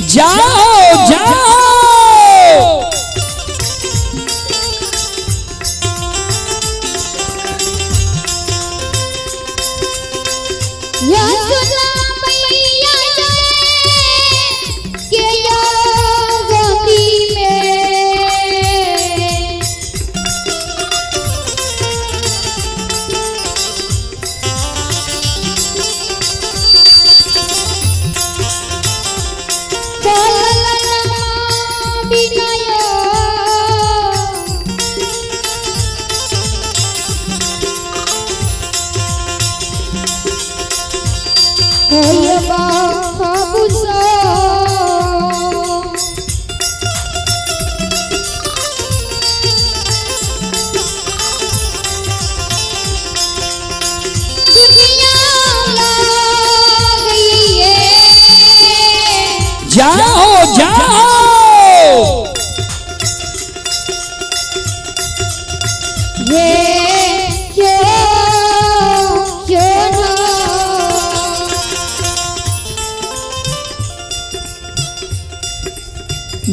जाओ जाओ या सुना भैया। जाओ जाओ।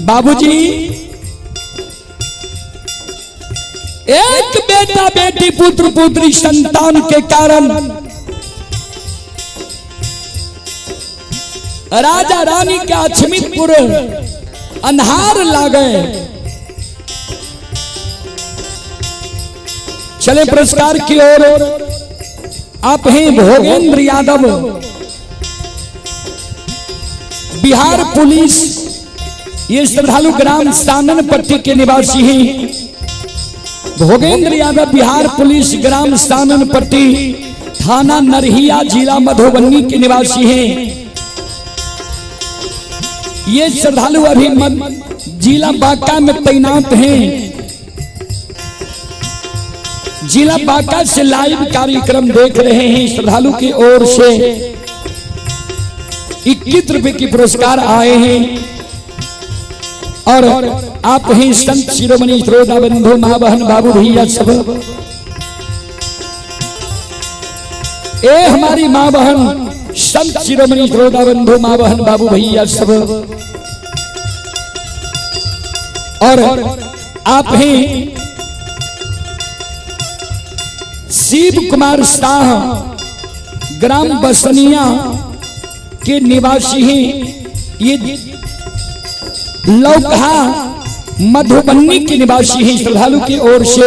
बाबूजी एक बेटा बेटी पुत्र पुत्री संतान के कारण राजा रानी के अछमितपुर अन्हार लागे। चले पुरस्कार की ओर। आप हैं भोगेंद्र यादव, बिहार पुलिस, ये श्रद्धालु ग्राम सानन पट्टी के निवासी हैं। भोगेंद्र यादव बिहार पुलिस ग्राम सानन पट्टी थाना नरहिया जिला मधुबनी के निवासी हैं। ये श्रद्धालु अभी जिला बांका में तैनात हैं। जिला बांका से लाइव कार्यक्रम देख रहे हैं। श्रद्धालु की ओर से 21 रुपए की पुरस्कार आए हैं। और आप ही संत शिरोमणि श्रोता बंधु माँ बहन बाबू भैया सब, ए हमारी माँ बहन संत शिरोमणि श्रोता बंधु माँ बहन बाबू भैया सब, और आप ही शिव कुमार शाह ग्राम बसनिया के निवासी हैं। ये लौकहा मधुबनी के निवासी हैं। श्रद्धालु की ओर से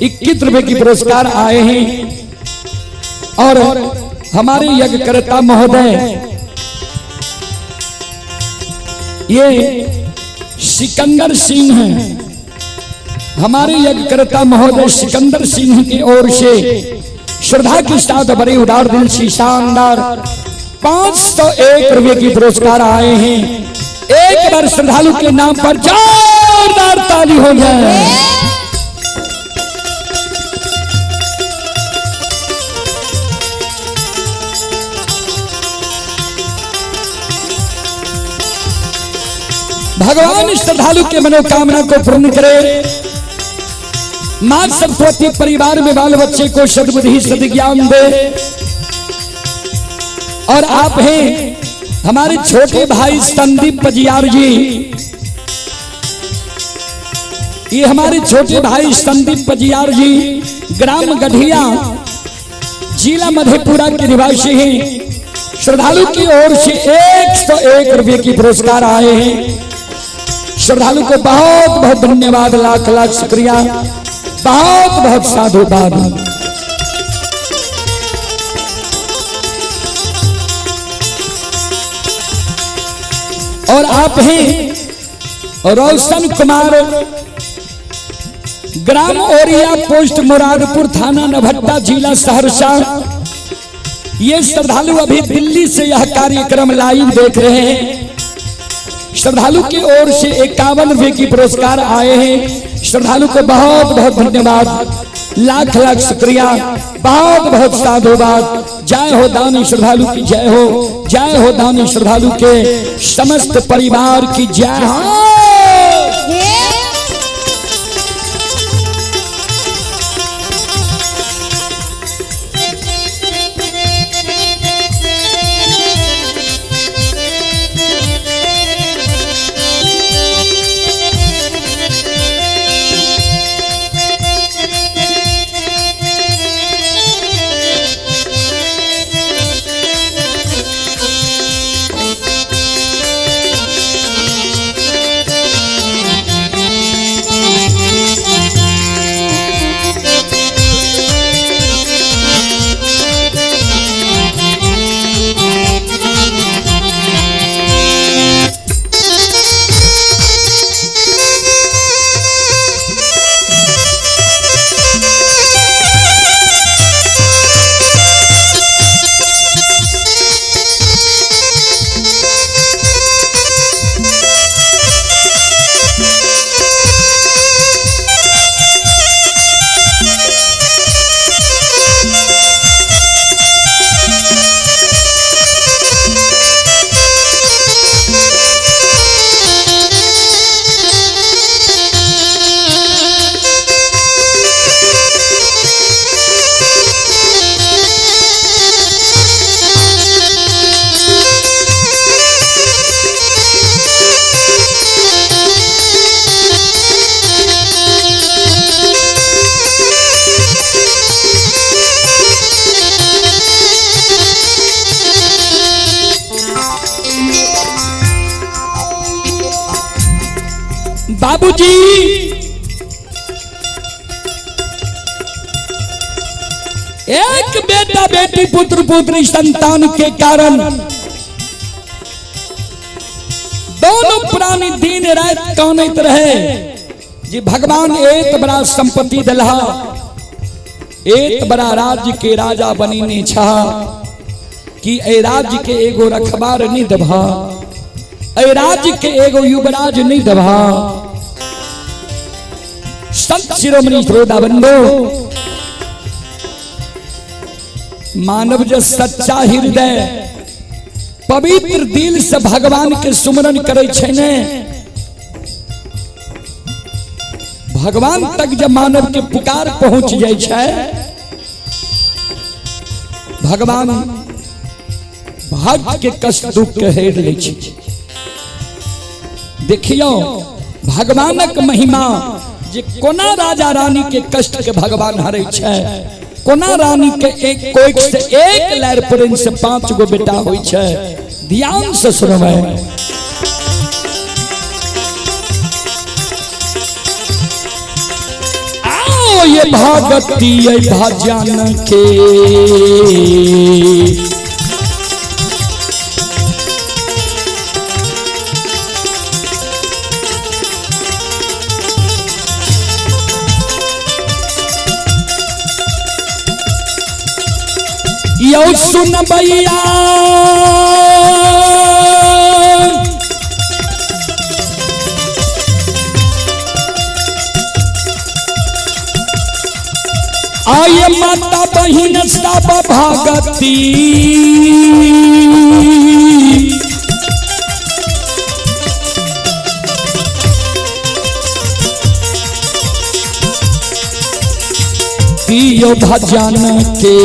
21 रुपए की पुरस्कार आए हैं। और हमारे यज्ञकर्ता महोदय ये सिकंदर सिंह हैं। हमारे यज्ञकर्ता महोदय सिकंदर सिंह की ओर से श्रद्धा के साथ बड़े उदार दिल से शानदार 501 रुपए की पुरस्कार आए हैं। एक बार श्रद्धालु के नाम पर जोरदार ताली हो जाए। भगवान श्रद्धालु के मनोकामना को पूर्ण करे। मां सरस्वती परिवार में बाल बच्चे को सद्बुद्धि सद्ज्ञान दे। और आप हैं हमारे छोटे भाई संदीप पजियार जी। ये हमारे छोटे भाई संदीप पजियार जी ग्राम गढ़िया जिला मधेपुरा के निवासी हैं। श्रद्धालु की ओर से 101 रुपए की पुरस्कार आए हैं। श्रद्धालु को बहुत बहुत धन्यवाद, लाख लाख शुक्रिया, बहुत बहुत साधुवाद। और आप हैं रोशन कुमार ग्राम ओरिया पोस्ट मुरादपुर थाना नभट्टा जिला सहरसा। ये श्रद्धालु अभी दिल्ली से यह कार्यक्रम लाइव देख रहे हैं। श्रद्धालु की ओर से 51 रुपए की पुरस्कार आए हैं। श्रद्धालु को बहुत बहुत धन्यवाद, लाख लाख शुक्रिया, बहुत बहुत साधुवाद। जय हो दानी श्रद्धालु की जय हो, जय हो दानी श्रद्धालु के समस्त परिवार की जय हो। बाबूजी एक बेटा बेटी पुत्र पुत्री संतान के कारण दोनों प्राणी दिन रात कानैत रहे जी भगवान एक बड़ा संपत्ति दिलहा, एक बड़ा राज्य के राजा बनीने छा कि ए राज्य के एगो रखबार नहीं दबा, ए राज्य के एगो युवराज नहीं दबा। संत शिरोमणि श्रोता बंधु, मानव जो सच्चा हृदय पवित्र दिल से भगवान के सुमरन करे छै ने, भगवान तक जब मानव के पुकार पहुंच जाय छै, भगवान भक्त के कष्ट दुख के हेर लै छै। देखियो भगवानक महिमा जे कोना राजा रानी के कष्ट के भगवान हरै छै, कोना रानी के एक कोख से एक लैर प्रेम से 5 गो बेटा होई छै। ध्यान से सुनबै। आओ ये भगती ये भजन के यो सुन भैया आय माता बहिन सब भगती पियो भजन के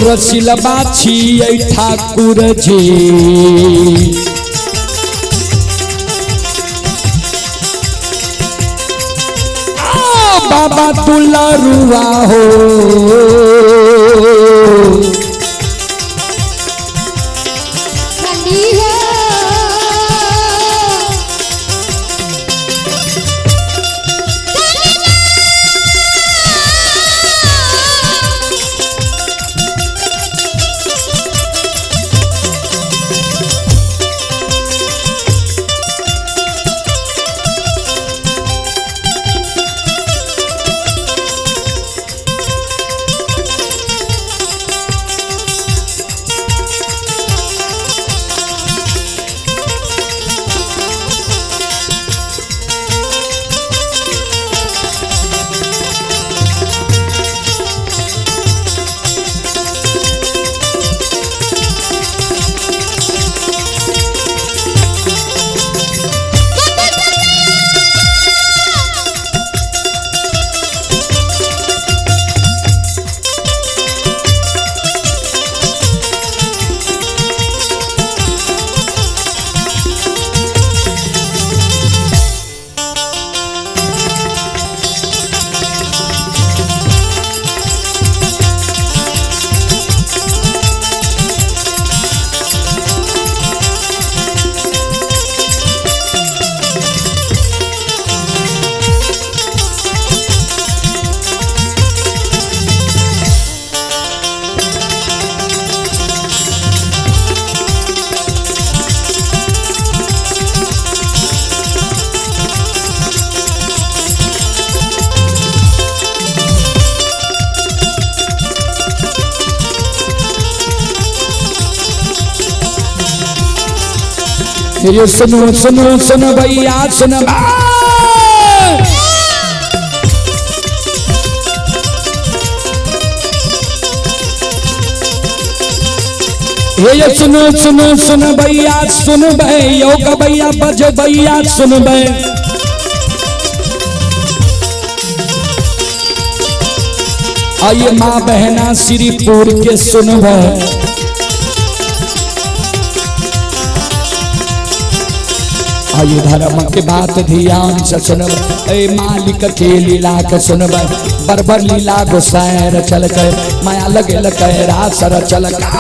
रसिलबा छियै ठाकुर जी बाबा दुलारुआ हो। ये सुनो सुनो सुनो भैया सुनो। ये सुनो सुनो सुनो भैया सुन भैया भैया बज भैया सुन भै। आइए माँ बहना श्रीपुर के सुन भै। आयु धर्म के बात ध्यान से सुनब, ए मालिक के लीला के सुनब। बरबर लीला गोसाई रचल के, माया लगल के रास रचल के।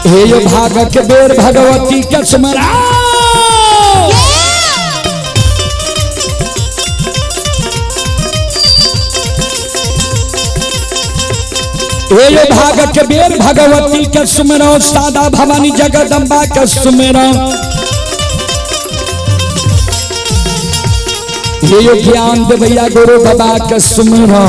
हे यो भाग के बेर भगवती के स्मरा। हे यो भाग के बेर भगवती के सुमरो, सादा भवानी जगदम्बा के सुमरो। हे यो ज्ञान देवैया गुरु बाबा के सुमरो।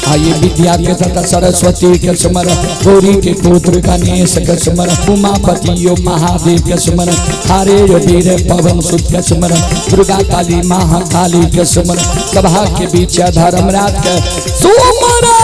आइए विद्या के तथा सरस्वती के सुमर, गौरी के पुत्र गणेश के सुमर, उमापति यो महादेव के सुमर, हरे यो वीर पवन सुत के सुमर, दुर्गा काली महाकाली के सुमर, सभा के बीच धर्मराज के सुमर।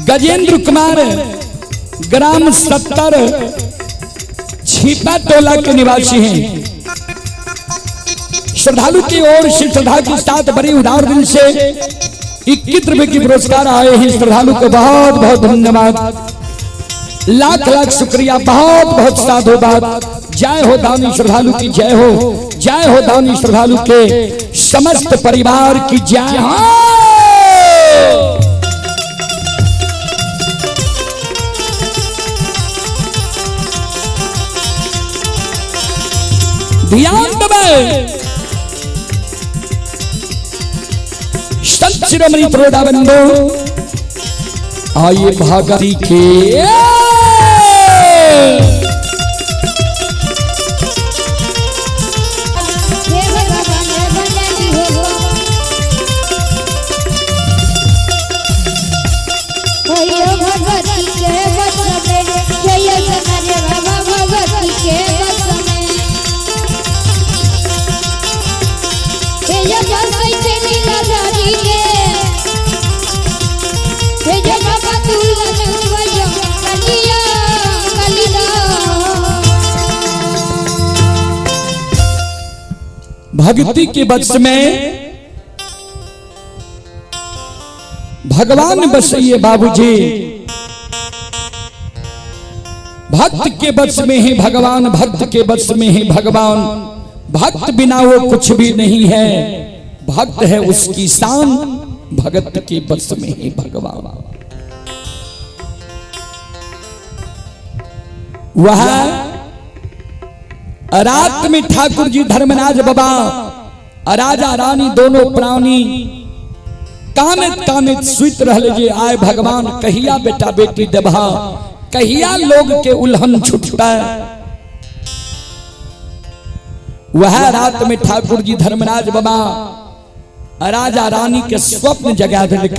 गजेंद्र कुमार ग्राम 70 छिपा टोला के निवासी हैं। श्रद्धालु की ओर से श्रद्धा के साथ बड़ी उदार दिल से 21 रुपए की पुरस्कार आए हैं। श्रद्धालु को बहुत बहुत धन्यवाद, लाख लाख शुक्रिया, बहुत बहुत साधुवाद। जय हो दानी श्रद्धालु की जय हो, जय हो दानी श्रद्धालु के समस्त परिवार की जय हो। ध्यान दबे संत शिरोमणि त्रोड़ा बंधु आइए भगती के भक्ति के वश में भगवान बसइए बाबूजी, भक्त के वश में ही भगवान, भक्त के वश में ही भगवान। भक्त बिना वो कुछ भी नहीं है, भक्त है उसकी शान, भगत के वश में ही भगवान। वह रात में ठाकुर जी धर्मराज बाबा राजा रानी दोनों प्राणी कामित कामित सुत रहले जे आए भगवान कहिया बेटा बेटी देबहा, कहिया लोग के उल्हन छुटता। वह रात में ठाकुर जी धर्मराज बाबा राजा रानी के स्वप्न जगा दिलकै।